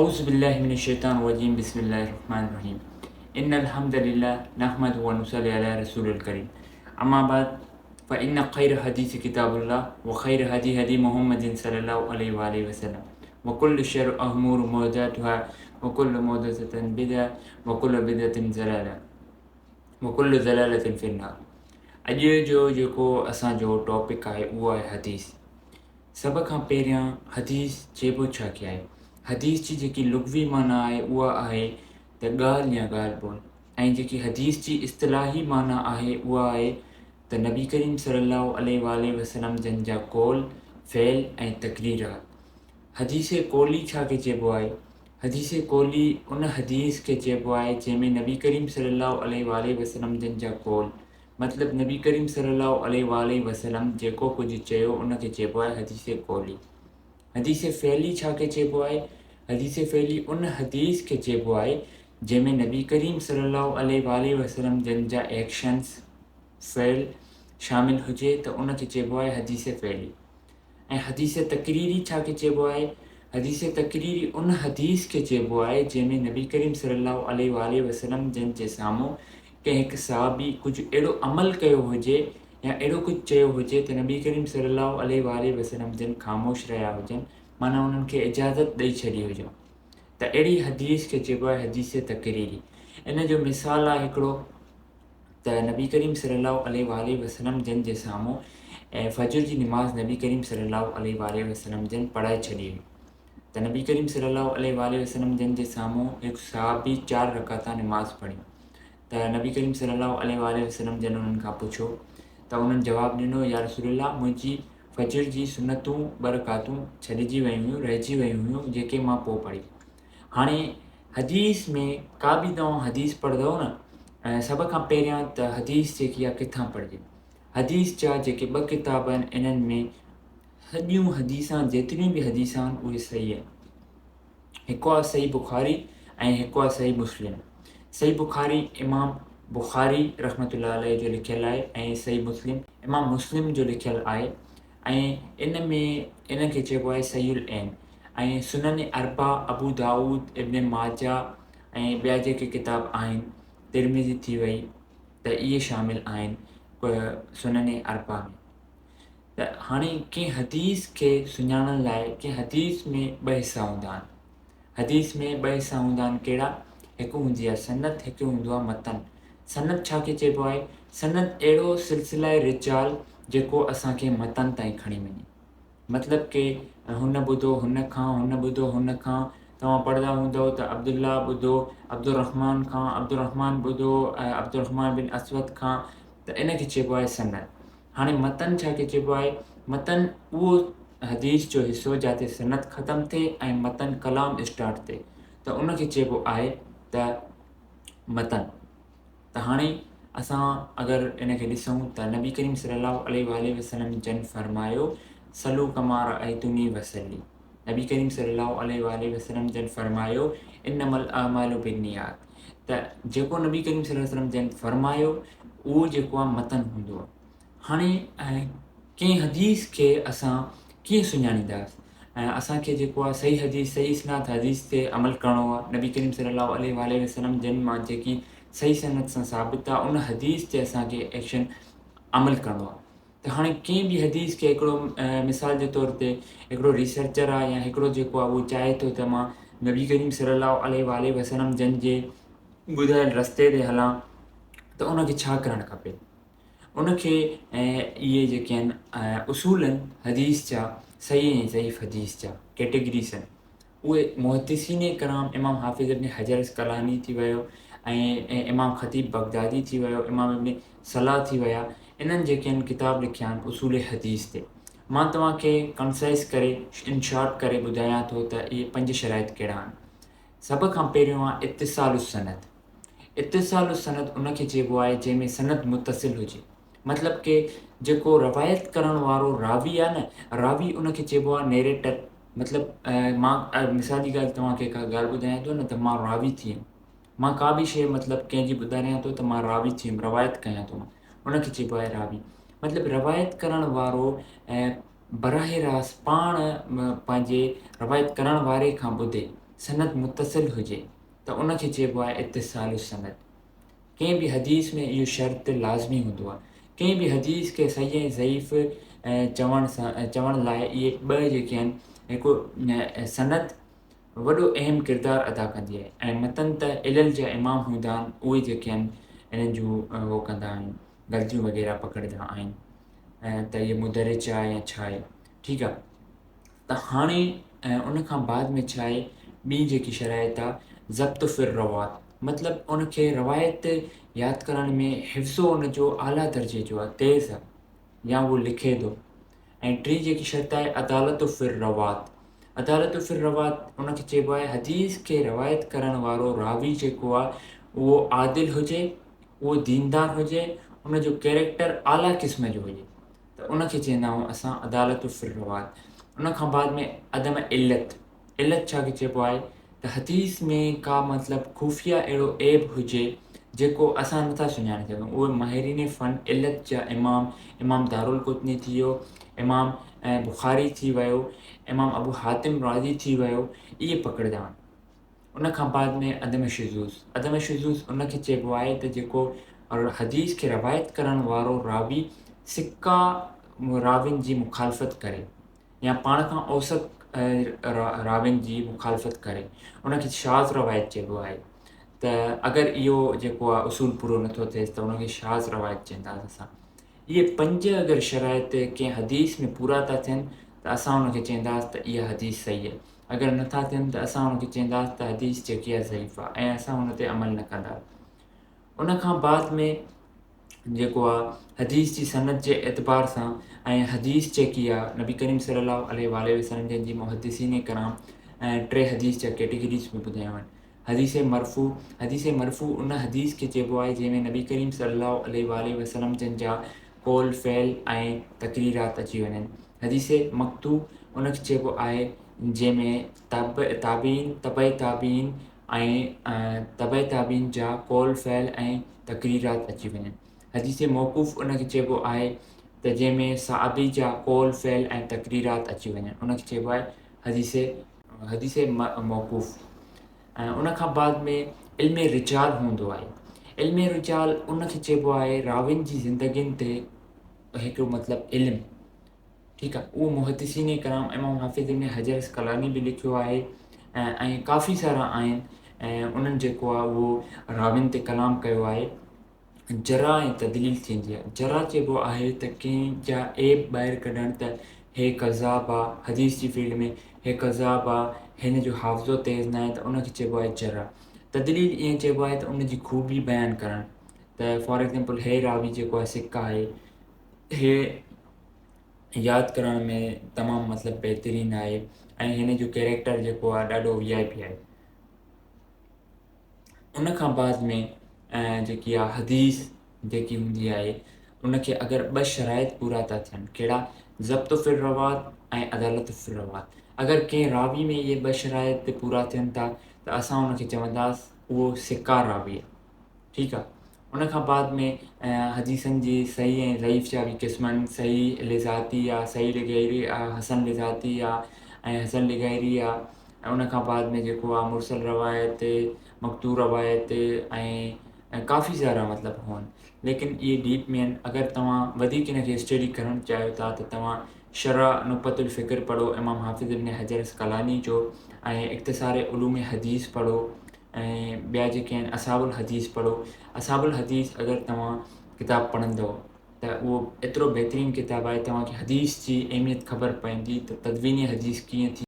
أعوذ بالله من الشيطان الرجيم بسم الله الرحمن الرحيم إن الحمد لله نحمده ونصلي على رسول الڪريم أما بعد فإن خير حديث كتاب الله وخير هدي هدي محمد صلى الله عليه وآله وسلم وڪل شر امور محدثاتها وڪل محدثة بدعة وڪل بدعة ضلالة وڪل ضلالة في النار. اڄ جو جيڪو اسان جو ٽاپڪ آهي اهو آهي حديث. سڀ کان پهريان حديث چئبو ڇا کي آهي؟ حديث جي جيڪي لغوي معنيٰ آهي اها آهي ته ڳالهه يا ڳالهه ٻولهه ۽ جيڪي حديث جي اصطلاحي معنيٰ آهي اها آهي ته نبي ڪريم صلي الله عليه واٰله وسلم جن جا قول، فعل ۽ تقريرات. حديث قولي ڇا کي چئبو آهي؟ حديث قولي ان حديث کي چئبو آهي جنهن ۾ نبي ڪريم صلي الله عليه واٰله وسلم جن جا قول، مطلب نبي ڪريم صلي الله عليه واٰله وسلم جيڪو ڪجهه چيو ان کي چئبو آهي حديث قولي. حديث فعلي ڇا کي چئبو آهي؟ حديث فعلي ان حديث کي چئبو آهي جنهن ۾ نبي ڪريم صلي الله عليه واٰله وسلم جن جا ايڪشنز، فعل، شامل هجي ته ان کي چئبو آهي حديث فعلي. ۽ حديث تقريري ڇا کي چئبو آهي؟ حديث تقريري ان حديث کي چئبو آهي جنهن ۾ نبي ڪريم صلي الله عليه واٰله وسلم جن جي سامهون ڪنهن هڪ صحابي ڪجهه اهڙو عمل ڪيو هجي يا اهڙو ڪجهه چيو هجي ته نبي ڪريم صلي الله عليه واٰله وسلم جن خاموش رهيا هجن معنيٰ انهن کي اجازت ڏئي ڇڏي هجن ته اهڙي حديث کي چئبو آهي حديث تقريري. ان جو مثال آهي هڪڙو ته نبي ڪريم صلي الله عليه واٰله وسلم جن جي سامهون فجر جي نماز نبي ڪريم صلي الله عليه واٰله وسلم جن پڙهائي ڇڏي هئي ته نبي ڪريم صلي الله عليه واٰله وسلم جن جي سامهون هڪ صحابي چار رڪعتا نماز پڙهي ته نبي ڪريم صلي الله عليه واٰله وسلم جن انهن کان پڇيو ته انهن جواب ڏنو يا رسول الله منهنجي فجر جي سنتون ٻه رڪعتون ڇڏجي ويون هيون رهجي ويون هيون جيڪي مان پوء پڙهي. هاڻي حديث ۾ ڪا به توهان حديث پڙهندؤ نه ۽ سڀ کان پهريان ته حديث جيڪي آهي ڪٿان پڙهجي؟ حديث جا جيڪي ٻه ڪتاب آهن انهن ۾ سڄيون حديثان جيتريون به حديثان اهي صحيح آهن. هڪ آهي صحيح بخاري ۽ هڪ آهي صحيح مسلم. صحيح بخاري امام بخاري رحمة الله عليه جو لکيل آهي ۽ صحيح مسلم امام مسلم جو لکيل آهي. ۽ ان ۾ ان کي چئبو آهي صحيح العين ۽ سنن اربع ابو دائود ابن ماجه ۽ ٻيا جيڪي ڪتاب آهن ترمذي ٿي وئي ته اهي شامل آهن سنن اربع ۾ ته هاڻي ڪنهن حديث کي سڃاڻڻ لاء ڪنهن حديث ۾ ٻه حصا هوندا آهن حديث ۾ ٻه حصا هوندا آهن ڪهڙا؟ هڪ هوندي آهي سند هڪ هوندو آهي متن. سند ڇا کي چئبو آهي؟ سند اهڙو سلسله رجال جيڪو اسان کي متن تائين کڻي وڃي. مطلب ڪي هن ٻڌو هن کان هن ٻڌو هن کان توهان پڙهندا هوندؤ ته عبدالله ٻڌو عبدالرحمان کان عبدالرحمان ٻڌو عبدالرحمان بن اسود کان ته ان کي چئبو آهي سند. هاڻي متن ڇا کي چئبو آهي؟ متن اهو حديث جو حصو جاتي سند ختم ٿئي ۽ متن ڪلام اسٽارٽ ٿئي ته ان کي چئبو آهي ته متن. ته هاڻي اسان اگر ان کي ڏسون ته نبي ڪريم صلي الله عليه واٰله وسلم جن فرمايو صلو ڪما رأيتوني وصلي نبي ڪريم صلي الله عليه واٰله وسلم جن فرمايو انما الاعمال بالنيات ته جيڪو نبي ڪريم صلي الله عليه وسلم جن فرمايو اهو جيڪو آهي متن هوندو آهي. هاڻي ڪنهن حديث کي اسان ڪيئن سڃاڻينداسين ۽ اسان کي جيڪو آهي صحيح حديث صحيح اسناد حديث تي عمل ڪرڻو آهي نبي ڪريم صلي الله عليه واٰله وسلم جن مان جيڪي صحيح سند سان ثابت آهي ان حديث تي اسان کي ايڪشن عمل ڪرڻو آهي ته هاڻي ڪنهن به حديث کي هڪڙو مثال جي طور تي هڪڙو ريسرچر آهي يا هڪڙو جيڪو آهي اهو چاهي ٿو ته مان نبي ڪريم صلي الله عليه واٰله وسلم جن جي ٻڌايل رستي تي هلان ته ان کي ڇا ڪرڻ کپي؟ ان کي اهي جيڪي آهن اصول آهن حديث جا صحيح ۽ ضعيف حديث جا ڪيٽيگريز آهن اهي محدثين ڪرام امام حافظ ابن حجر عسقلاني ٿي ويو ۽ امام خطيب بغدادي ٿي ويو امام ابن صلاح ٿي ويا انهن جيڪي آهن ڪتاب لکيا آهن اصول حديث تي مان توهان کي ڪنسائز ڪري ان شارٽ ڪري ٻڌايان ٿو ته اهي پنج شرائط ڪهڙا آهن سڀ کان پهريون آهي اتصال السند. اتصال السند ان کي چئبو آهي جنهن ۾ سند متصل هجي. مطلب ڪي جيڪو روايت ڪرڻ وارو راوي آهي نه راوي ان کي چئبو آهي نيريٽر مطلب مان مثال جي ڳالهه توهان کي ڪا ڳالهه ٻڌايان ٿو نه ته مان راوي ٿي ويم مان ڪا به شيء مطلب ڪنهن جي ٻڌاريان ٿو ته مان راوي ٿي ويم روايت ڪيان ٿو مان ان کي چئبو آهي راوي مطلب روايت ڪرڻ وارو براهه راست پاڻ پنهنجي روايت ڪرڻ واري کان ٻڌي سند متصل هجي ته ان کي چئبو آهي اتصال السند. ڪنهن به حديث ۾ اهو شرط لازمي هوندو آهي. ڪنهن به حديث کي صحيح ۽ ضعيف چوڻ سان چوڻ لاء اهي ٻه جيڪي آهن هڪ سند وڏو اهم ڪردار ادا ڪندي آهي ۽ متن ته علل جا امام هوندا آهن اهي جيڪي آهن انهن جون اهو ڪندا آهن غلطيون وغيره پڪڙدا آهن ته اهي مدرج آهي يا ڇا آهي ٺيڪ آهي ته هاڻي ان کان بعد ۾ ڇا آهي ٻي جيڪي شرائط آهي ضبط في الروات مطلب ان کي روايت ياد ڪرڻ ۾ حفظو ان جو اعليٰ درجي جو آهي تيز آهي يا اهو لکي ٿو ۽ ٽين جيڪي شرط آهي عدالت في الروات عدالت في الروات ان کي چئبو آهي حديث کي روايت ڪرڻ وارو راوي جيڪو آهي اهو عادل هجي اهو ديندار هجي ان جو ڪيريڪٽر اعليٰ قسم جو هجي ته ان کي چئندا آهيون اسان عدالت في الروات. ان کان بعد ۾ عدم علت، علت ڇا کي چئبو آهي ته حديث ۾ ڪا مطلب خفيه اهڙو عيب هجي جيڪو اسان نٿا سڃاڻي سگهون اهي ماهرين فن علت جا امام امام دارالقطني ٿي ويو امام بخاري ٿي ويو امام ابو حاتم رازي ٿي ويو اهي پڪڙدا آهن. ان کان بعد ۾ عدم شذوذ، عدم شذوذ ان کي چئبو آهي ته جيڪو حديث کي روايت ڪرڻ وارو راوي ثقه راوين جي مخالفت ڪري يا پاڻ کان اوسط راوين جي مخالفت ڪري ان کي شاذ روايت چئبو آهي ته اگر اهو جيڪو آهي اصول پورو نٿو ٿئي ته ان کي شاذ روايت چئنداسين اسان. اهي پنج اگر شرائط ڪنهن حديث ۾ پورا ٿا ٿين ته اسان ان کي چئنداسين ته اها حديث صحيح آهي. اگر نه ٿا ٿين ته اسان ان کي چئنداسين ته حديث جيڪي آهي ضعيف آهي ۽ اسان ان تي عمل نه ڪنداسين. ان کان بعد ۾ جيڪو آهي حديث جي سند جي اعتبار سان ۽ حديث جيڪي آهي نبي ڪريم صلي الله عليه واٰله وسلم جن جي محدثين ڪرام ۽ ٽي حديث جا ڪيٽيگريز به ٻڌايا آهن. حديث مرفوع، حديث مرفوع ان حديث کي چئبو آهي جنهن ۾ نبي ڪريم صلي الله عليه واٰله وسلم جن جا قول، فعل ۽ تقريرات اچي وڃن. حديث مقطوع ان کي چئبو آهي جنهن ۾ تابعين، تبع تابعين ۽ تبع تابعين جا قول، فعل ۽ تقريرات اچي وڃن. حديث موقوف ان کي چئبو آهي ته جنهن ۾ صحابي جا قول، فعل ۽ تقريرات اچي وڃن ان کي چئبو آهي حديث حديث موقوف ۽ ان کان بعد ۾ علم رجال هوندو آهي. علم رجال ان کي چئبو آهي راوين جي زندگين تي هڪ مطلب علم ٺيڪ آهي اهو محدثين ڪرام امام حافظ ابن حجر عسقلاني به لکيو آهي ۽ ڪافي سارا آهن ۽ انهن جيڪو آهي اهو راوين تي ڪلام ڪيو آهي. جرح ۽ تدليل ٿيندي آهي. جرح چئبو آهي ته ڪنهن جا عيب ٻاهر ڪڍڻ ته هي ڪذاب آ، حديث جي فيلڊ ۾ هي ڪذاب آ، هن جو حافظو تيز ناهي ته ان کي چئبو آهي جرح. تدليل ائين چئبو آهي ته ان جي خوبي بيان ڪرڻ ته فار ايگزامپل هي راوي جيڪو آهي ثقه آهي، هي ياد ڪرڻ ۾ تمام مطلب بهترين آهي ۽ هن جو ڪيريڪٽر جيڪو آهي ڏاڍو وي آء پي آهي. ان کان بعد ۾ جيڪي آ حديث جيڪي هوندي آهي ان کي اگر ٻه شرائط پورا ٿا ٿين ڪهڙا ضبط في الروات ۽ عدالت في الروات اگر ڪنهن راوي ۾ اهي ٻه شرائط پورا ٿين ٿا ته اسان ان کي چونداس اهو ثقه راوي آهي ٺيڪ آ ان کان بعد ۾ حديثن جي صحيح ۽ ضعيف جا به قسم آهن صحيح لذاتي آ صحيح لغيري آ حسن لذاتي آ ۽ حسن لغيري آ ۽ ان کان بعد ۾ جيڪو آ مرسل روايت مقطوع روايت ۽ ڪافي سارا مطلب هئن ليڪن اهي ڊيپ ۾ آهن اگر توهان وڌيڪ ان کي اسٽڊي ڪرڻ چاهيو ٿا ته توهان شرح نقط الفڪر پڙهو امام حافظ ابن حجر عسقلاني جو ۽ اختصار علوم حديث پڙهو ۽ ٻيا جيڪي آهن اصحاب الحديث پڙهو. اصحاب الحديث اگر توهان ڪتاب پڙهندؤ ته اهو ايترو بهترين ڪتاب آهي توهان کي حديث جي اهميت خبر پوندي ته تدوين حديث ڪيئن ٿي.